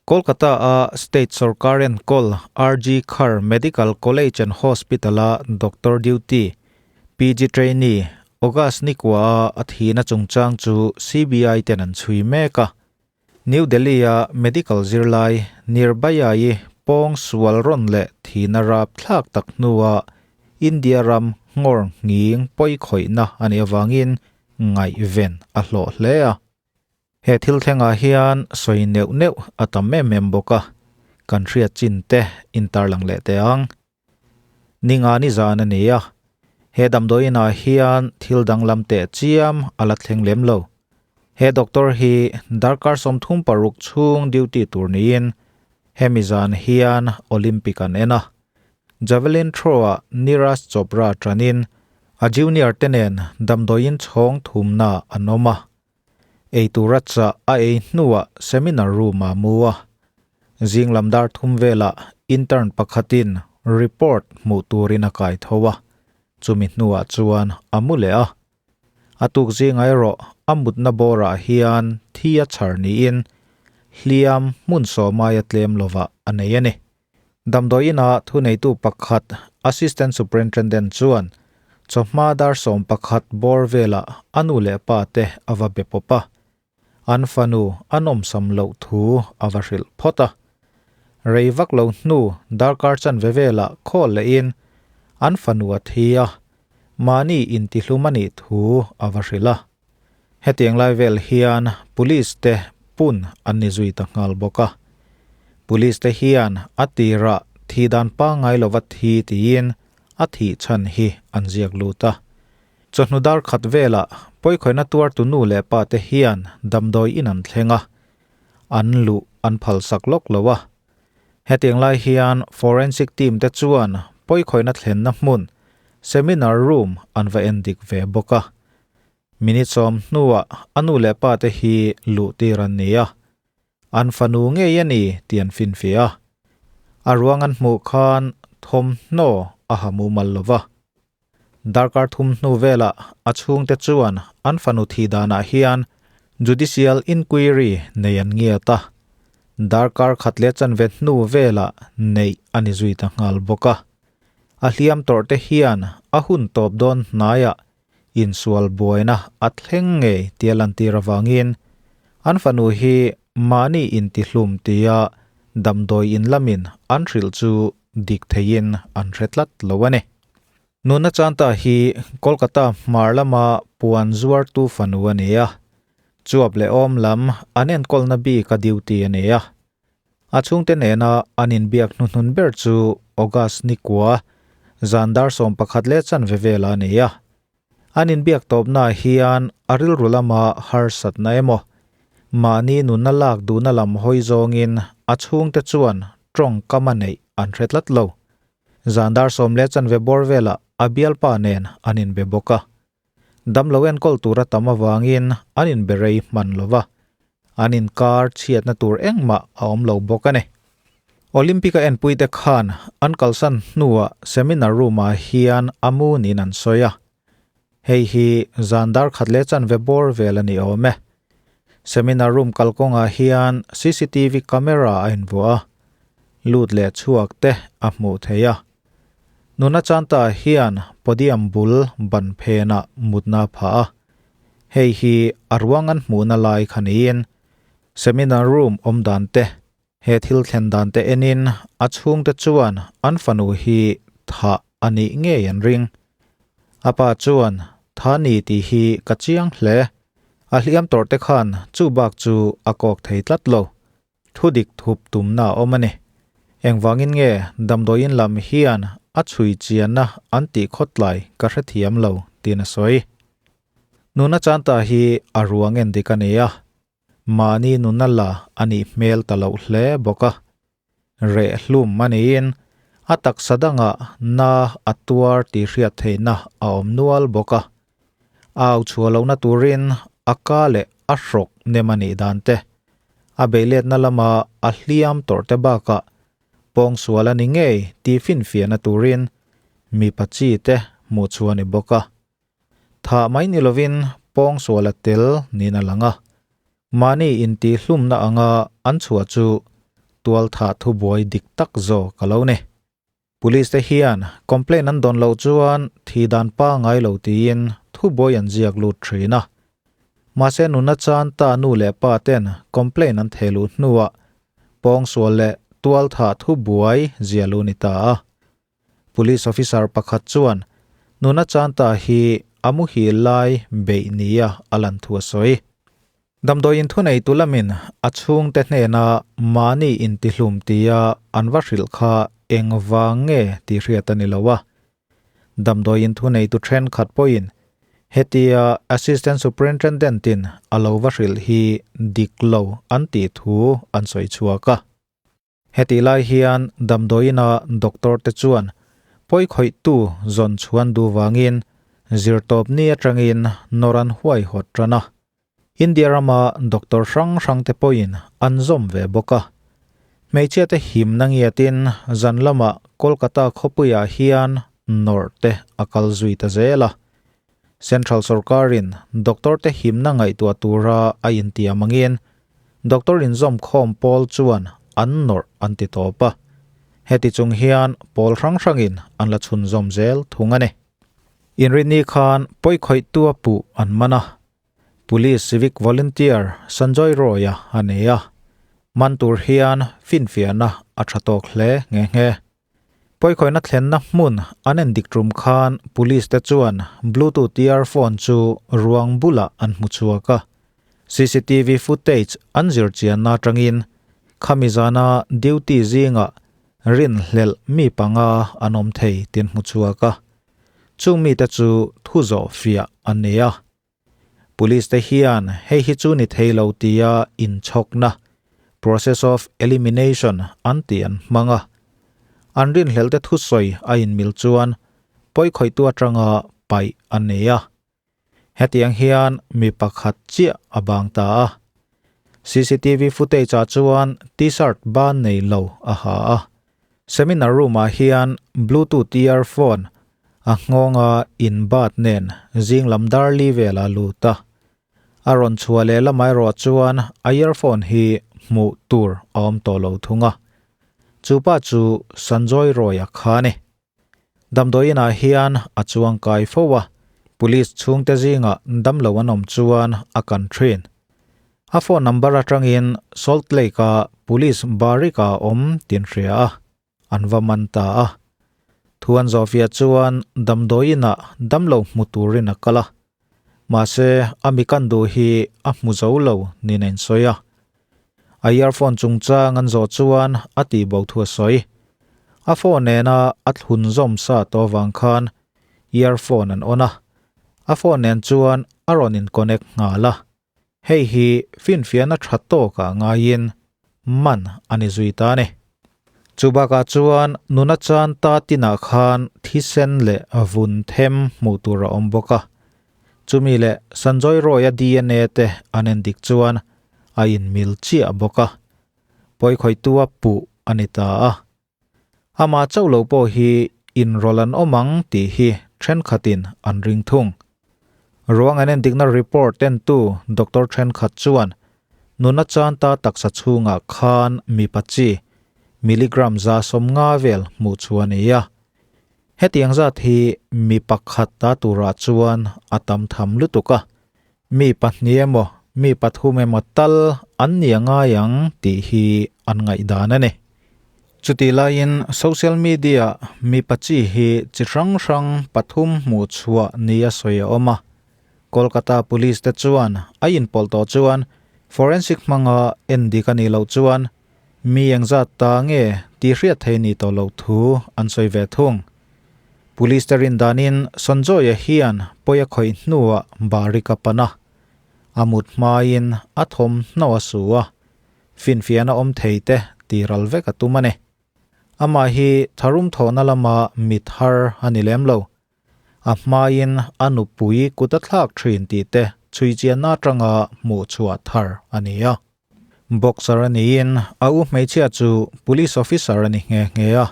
Kolkata-a state sorkar enkawl RG Kar Medical College and Hospital-a doctor duty, PG trainee, August nikua-a a thihna chungchang chu CBI ten an chhui mek a. New Delhi-a medical zirlai Nirbhaya-i pawng sual rawn leh thihna rap thlak tak hnua India ram nghawr nghing pawi khawihna a nih avangin ngaihven a hlawh hle a. He thil thlengah hian sawi neuh neuh a tam em em bawk a, kan hriat chin te intarlang leh teh ang. Ninga ni zan a ni a, he damdawiinah hian thil danglam teh chiam a la thleng lem lo. He doctor hi darkar 36 chhung duty tur niin hemi zan hian Olympic an en a. Javelin throw-ah Neeraj Chopra tanin a junior te nen damdawiin chhawng thumna an awm a. Eitur a chah a ei hnuah seminar room ah mu a. Zing lam dar thum velah intern pakhatin report hmuh turin a kai tho a, chumi hnuah chuan a mu leh a. A tuk zingah erawh a mutna bawrah hian thi a chhar niin hliam hmun sawmai a tlem lovah a nei a ni. Damdawiinah thuneitu pakhat Assistant Superintendent chuan chawhma dar 11 bawr velah a nu leh pa te a va be pawp a, an fanu a nawmsam loh thu a va hrilh phawt a. Rei vak lo hnu darkar chanve velah khawl lehin an fanu a thi a, mahni intihlum a nih thu a va hrilh a. Hetiang lai vel hian Police te pun an ni zui ta nghal bawk a. Police te hian a tirah thi dan pangngai lova thi tiin a thih chhan hi an ziak lut a. Chawhnu dar khat velah pawikhawihna tuartu nu leh pa te hian damdawi in an thleng a, an luh an phalsak lawk lo a. Hetiang lai hian forensic team te chuan pawikhawihna thlenna hmun seminar room an va en dik ve bawk a. Minute 10 hnuah a nu leh pa te hi luh tir an ni a, an fanu ngei a ni tih an finfiah a. A ruang an hmuh khan thawmhnaw a ha mumal lo va. Darkar thum hnu velah a chhungte chuan an fanu thih danah hian judicial inquiry nei an ngiat a. Darkar khat leh chanve hnu velah neih a ni zui ta nghal bawk a. A hliam tawrh te hian a hun tawp dawn hnaiah insual buaina a thleng ngei tia lantir avangin an fanu hi mahni intihlum tia damdawi in lamin an hrilh chu dik theiin an hre tlat lo a ni. Nuna Chanta hi Kolkata hmar lama puan zuartu fanu a ni a, chuap leh awm lam an enkawlna bik a duty a ni a. A chhungte nena an inbiak hnuhnun ber chu August nikua zan dar 11 leh chanve vela a ni a. An inbiak tawpnaah hian a rilru lama harsatna emaw, mahni nunna lak duhna lam hawi zawngin a chhungte chuan tawngkam a neih an hre tlat lo. Zan dar 10 leh chanve bawr velah a bialpa nen an inbe bawk a. Damlo enkawl tura tam avangin an inbe rei hman lo va, an inkar chhiatna tur engmah a awm lo bawk a ni. Olympic-a enpuite khan an kalsan hnuah seminar room-ah hian a mu niin an sawi a. Hei hi zan dar khat leh chanve bawr vel a ni awm e. Seminar room kalkawngah hian CCTV camera a invuah a, lut leh chhuak te a hmuh theih a. Nuna Chanta hian podium bul ban phenah mutna a phah a. Hei hi a ruang an hmuhna lai kha niin seminar room awm dan te, he thil thlen dan te enin a chhungte chuan an fanu hi thah a nih ngei an ring. A pa chuan tha ni tih hi ka chiang hle. A hliam tawrh te khan chu bak chu a kawk thei tlat lo. Thu dik thup tumna a awm a ni. Engvangin nge damdawiin lam hian a chhui chianna an tih khawtlai ka hrethiam lo tiin a sawi. Nuna Chanta hi a ruang en dik a ni a, mahni nuna la a nih hmel ta loh hle bawk a. Reh hlum a niin a taksa dangah na a tuar tih hriat theihna a awm nual bawk a. Au chhuah lohna turin a ka leh a hrawk nem a nih dan te, a beiletna lama a hliam tawrh te bakah pawngsual a ni ngei tih finfiahna turin mipa chi te hmuh chhuah a ni bawk a. Thah mai ni lovin pawngsual a tel niin a lang a. Mahni intihhlumna anga an chhuah chu tualthah thubuai dik tak zawk a lo ni. Police te hian complaint an dawn loh chuan thi dan pangai lo tiin thubuai an ziak lut thin a. Mahse nuna chan ta nu leh pa ten complaint an theh luh hnuah pawngsual leh tualthah thubuai zia lu ni ta a. Police officer pakhat chuan nuna chan ta hi a muhil lai beih nia a lan thu a sawi. Damdawiin thuneitu lamin a chhungte hnena mahni intihlum tia an va hrilh kha eng vang nge tih hriat a ni lo a. Damdawiin thuneitu thenkhat pawhin hetia Assistant Superintendent-in a lo va hrilh hi dik lo an tih thu an sawi chhuak a. Hetih lai hian damdawiina doctor te chuan pawi khawihtu zawn chhuan duh vangin zirtawp ni atangin nawr an huaihawt tan a. India rama doctor hrang hrang te pawhin an zawm ve bawk a. Hmeichhia te himna ngiatin zan lamah Kolkata khawpuiah hian nawrh te a kal zui ta zel a. Central sorkarin doctor te himna ngaihtuah tura a intiam angin Doctor inzawmkhawm pawl chuan an nawrh an ti tawp a, heti chung hian pawl hrang hrangin an la chhunzawm zel thung a ni. Inrinni khan pawikhawihtu a puh an man a, Police Civic Volunteer Sanjoy Roy-a a nei a, man tur hian finfiahna a tha tawk hle nghe nghe. Pawikhawihna thlenna hmun an en dik tum khan Police te chuan Bluetooth earphone chu ruang bulah an hmu chhuak a. CCTV footage an zir chianna atangin khami zana duty zingah rinhlelh mi panga an awm thei tih an hmu chhuak a. Chung mite chu thu zawh fiah an ni a. Police te hian hei hi chu ni thei lo tia inchhawkna, process of elimination, an tih an hmang a. An rinhlelh te thusawi a inmil chuan pawikhawihtu atanga paih a ni a. Hetiang hian mi pakhat chiah a bang ta a. CCTV footage ah chuan T-shirt ban nei lo a ha a. Seminar room ah hian Bluetooth earphone a nghawnga inbat nen zing lam dar li vel a lut a. A rawn chhuah leh lamah erawh chuan a earphone hi hmuh tur a awm tawh lo thung a. Chu pa chu Sanjoy Roy-a kha a ni. Damdawiin ah hian a chuang kai fo a, police chhungte zingah damlo an awm chuan a kan thin. A phone number atangin Salt Lake-a police barrick-ah a awm tih an hria a, an va man ta a. Thu an zawhfiah chuan damdawiinah damlo hmu turin a kal a, mahse a mi kan duh hi a hmu zo lo niin a insawi a. A earphone chungchang an zawh chuan a tihbo thu a sawi. A phone nena a thlun zawm sa tawh avang khan earphone an on a, a phone nen chuan a rawn in connect nghal a. Hei hi finfiahna tha tawkah ngaiin man a ni zui ta a ni. Chu bakah chuan nuna chan ta tinah khan thisen leh vun them hmuh tur a awm bawk a. Chumi leh Sanjoy Roy-a DNA te an en dik chuan a inmil chiah bawk a. Pawikhawihtua puh a ni ta a. Amah chauh lo pawh hi inrawlh an awm ang tih hi thenkhatin an ring thung. Ruang an endikna report entu doctor thenkhat chuan nuna chanta taksa chhungah khan mipa chi milligram 150 vel hmuh chu a ni a. Hetiang zat hi mi pakhat ta turah chuan a tam tham lutuk a, mi pahnih emaw mi pathum emaw tal an ni a ngai ang tih hi an ngaihdan a ni. Chutih laiin social media mipa chi hi chi hrang hrang pathum hmuh chhuah nia sawi a awm a. Kolkata Police te chuan a inpawlh tawh chuan forensic hmanga endik a nih loh chuan mi engzat ta nge tih hriat thei ni tawh loh thu an sawi ve thung. Police te rin danin Sanjoy-a hian pawi a khawih hnuah bari ka pan a, a mut hmain a thawmhnaw a su a, finfiahna awm thei te ti ral vek a tum a ni. Amah hi tharum thawhna lama mit har a ni lem lo. A hmain a nupui kut a thlak thin tih te chhui chianna atanga hmuh chhuah thar a ni a. Boxer a niin a u hmeichhia chu police officer a ni nghe nghe a.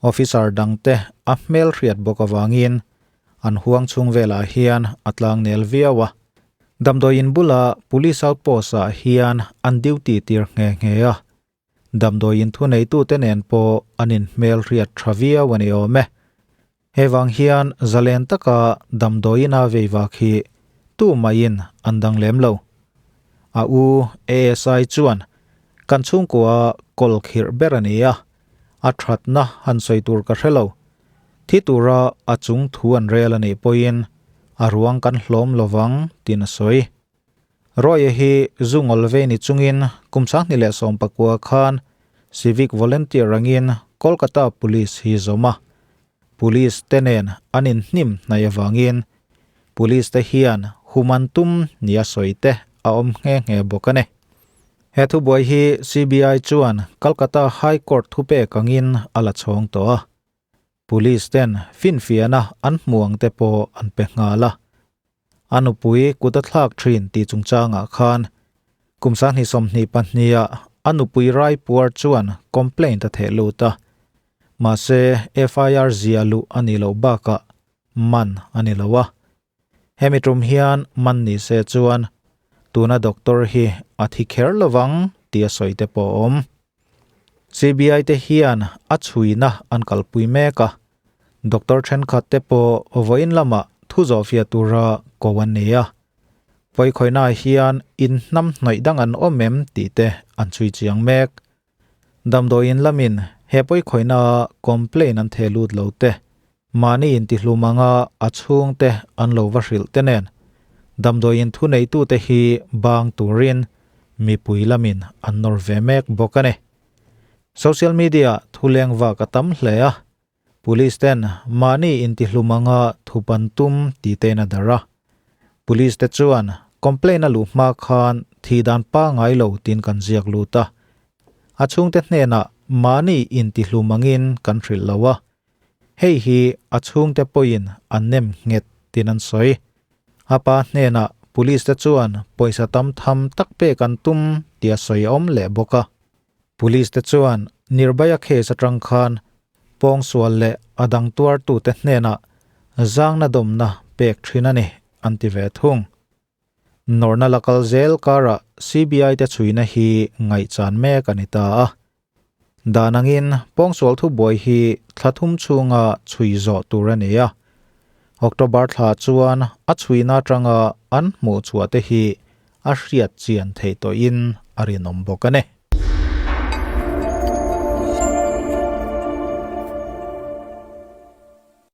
Officer dangte a hmel hriat bawk avangin an huang chhung velah hian a tlang nel viau a. Damdawiin bula police outpost ah hian an duty tir nghe nghe a. Damdawiin thuneitute nen pawh an inhmelhriat tha viau a ni awm e. He vang hian zalen taka damdawiina veivak hi tu maiin an dang lem lo. A u ASI chuan kan chhungkua kawl khirh ber a ni a, a thatna han sawi tur ka hre lo. Thi tura a chung thu an rel a nih pawhin a ruang kan hlawm lovang tiin a sawi. Roy-a hi zu ngawl ve ni chungin kum 2019 khan Civic Volunteer angin Kolkata Police hi zawm a. Police te nen an inhnim hnaih avangin Police te hian hum an tum nia sawi te a awm nghe nghe bawk a ni. He thubuai hi CBI chuan Kolkata High Court thupek angin a la chhawng tawh a. Police ten finfiahna an hmu ang te pawh an pe nghal a. A nupui kut a thlak thin tih chungchangah khan kum 2022 ah a nupui Raipuar chuan complaint a theh lut a. Mahse FIR zia luh a nih loh bakah man a ni lo a. Hemi tum hian man ni se chuan tuna doctor hi a thi kher lovang tih a sawi te pawh a awm. CBI te hian a chhuina an kalpui mek a, doctor thenkhat te pawh vawiin lamah thu zawhfiah tura ko an nei a. Pawikhawihnaah hian in hnam hnawih dang an awm em tih te an chhui chiang mek. Damdawiin lamin he pawikhawihnaah complaint an theh lut lo te, mahni intihlum anga a chhungte an lo va hrilh te nen damdawiin thuneitute hi bang turin mipui lamin an nawr ve mek bawk a ni. Social media thuleng vak a tam hle a, police ten mahni intihlum anga thup an tum tih tein a darh a. Police te chuan complaint a luh hma khan thih dan pangngai lo tiin kan ziak lut a, a chhungte hnenah mahni intihlum angin kan hrilh lo a, Hei hi a chhungte pawhin an nem nghet tin an sawi. A pa hnenah police te chuan pawisa tam tham tak pek an tum tih a sawi a awm leh bawk a. Police te chuan Nirbhaya case atang khan pawngsual leh a dang tuartute hnenah zangna dawmna pek thin a ni an ti ve thung. Nawrhna la kal zel karah CBI te chhuina hi ngaihchan mek a ni ta a. Dan angin pawngsual thubuai hi thla thum chhunga chhui zawh tur a ni a. October thla chuan a chhuina atanga an hmuh chhuah te hi a hriat chian theih tawhin a rinawm bawk a ni.